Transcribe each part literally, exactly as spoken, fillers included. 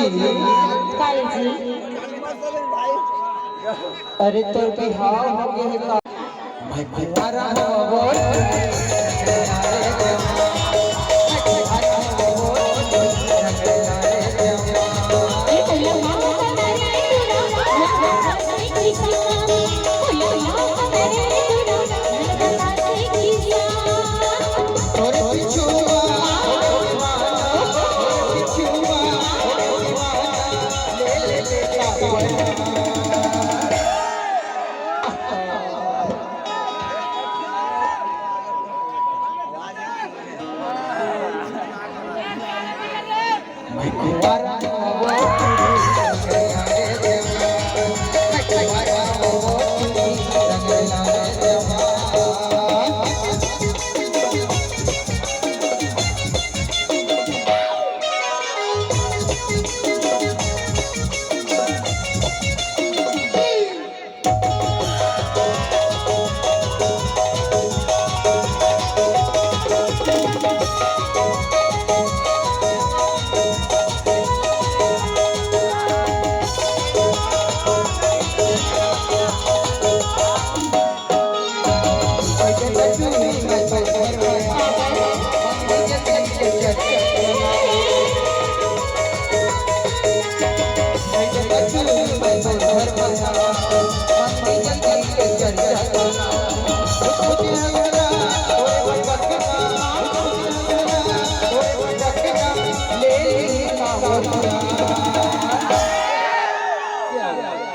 काली जी। अरे तोर बिहाव हो गे हे का? मैं कुंवारा हवं।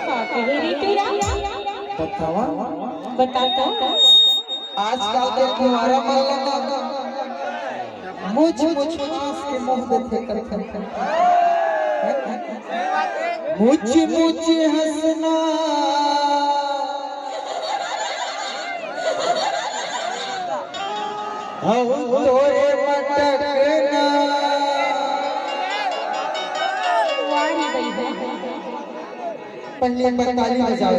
का कहे रे टूरा? बतावा। बता तो। आजकल के कुंवारा मन ला ना मुछ मुछ हंस के मुंह देथे करथे। मुछ मुछ हंसना, हम तोरे मटकना। वाह रे भैया। पहले एक बार ताली बजाओ।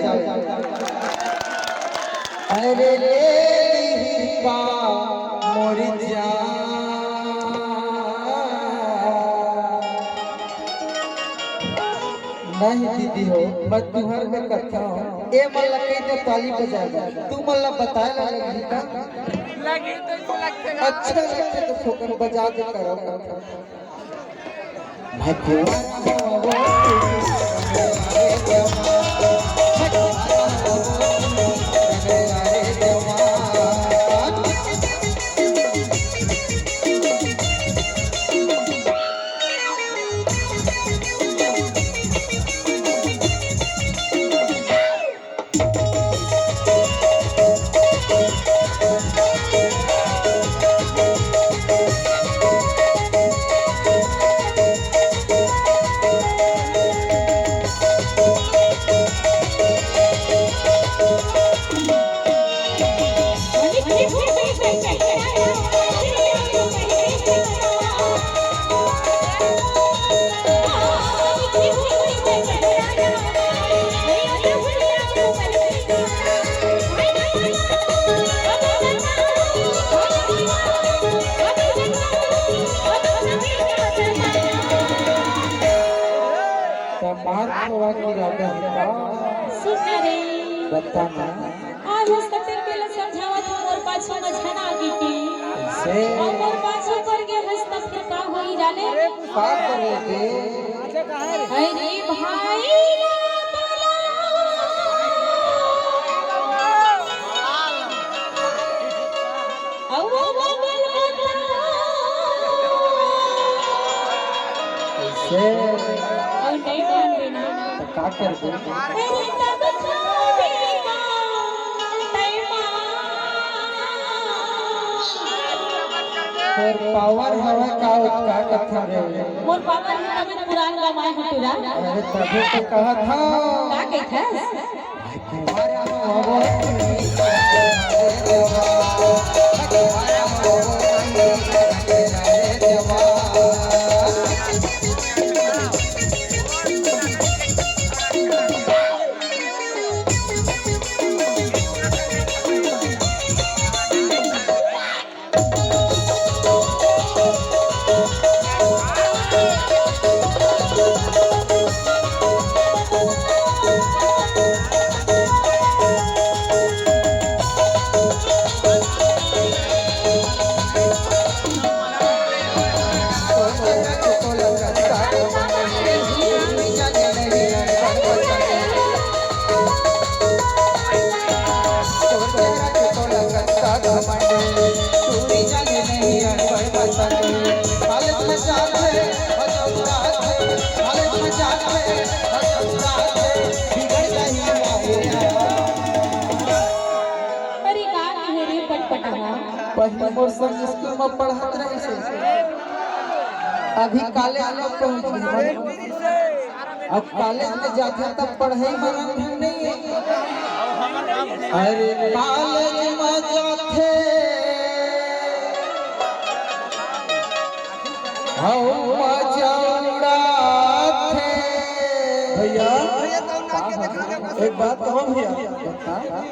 अरे ले ली का मोर जान। नहीं दीदी हो, मैं तुहर में करता हूँ। ए मन ला कह दे ताली बजाए बर। तू मन ला बताए ला लगी का? लगी तो यूं लगथे ना। अच्छा लगथे तो फोकट बजा के करो। त मार खवा के इरादा हे का? सुन ना रे। बता ना। आज हस त फेर बेला समझावत हूँ, मोर पाछू म झन आगे के। कैसे? अउ मोर पाछू पर गे हस त फेर का होई जाने? का करे बे? अरे भाई ना बोला। अउ वो बोल बता। कैसे? अउ नहीं ध्यान देना। त का करबे? अरे तब खाबे ना, तैमा। तोर पावर हवय का, ओतका कथा रे? मोर पावर हे, तबे पुरान गवाए हो टूरा। अरे तभे तो कहत हव। का कहिथस? चूड़ी जाने नहीं अड़बड़ पसंद। कॉलेज में जाते, बजौरा थे। कॉलेज में जाते, बजौरा थे। बिगड़ जाही आए। अरे का कहे रे पटपटहा? पहले मोर संग स्कूल में पढ़त रहिस हे। अभी कॉलेज में पहुंच गे। अब कॉलेज में जाथे तब पढ़ई में मन भी नहीं हे। अरे कॉलेज में जाथे, हऊ मजा उड़ाथे। भैया, एक बात कहूं भैया,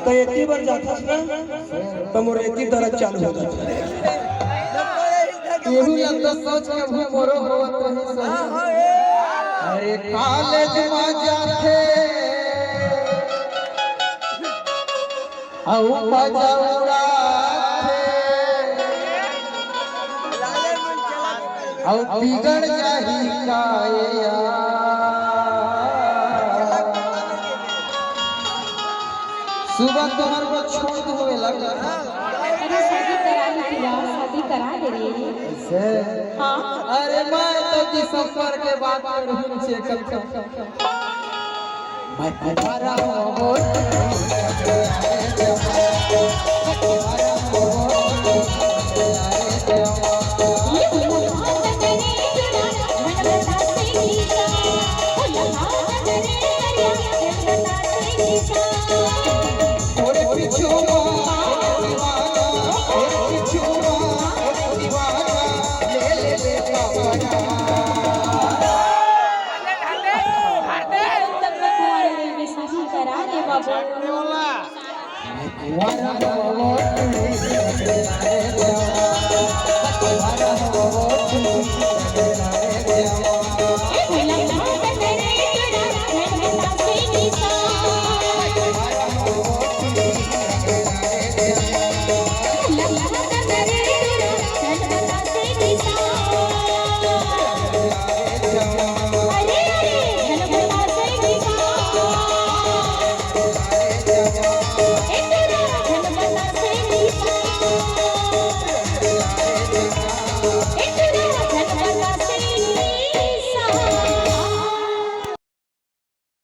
त एती बर जाथस ना, त मोर एती दरद चालू हो जाथे। एहू ला तो सोच के भी मोरो होवत रही सही। अरे कॉलेज में जाथे, अऊ मजा उड़ाथे, अऊ बिगड़ जाही का ए यार। सुबह तुम्हारे को छोड़ दूंगा लग। अरे शादी करा दे तेरा, शादी करा दे रे। से हाँ। अरे मैं तो दिसंबर के बाद करूँ चेकअप। मैं तुम्हारा मोहब्बत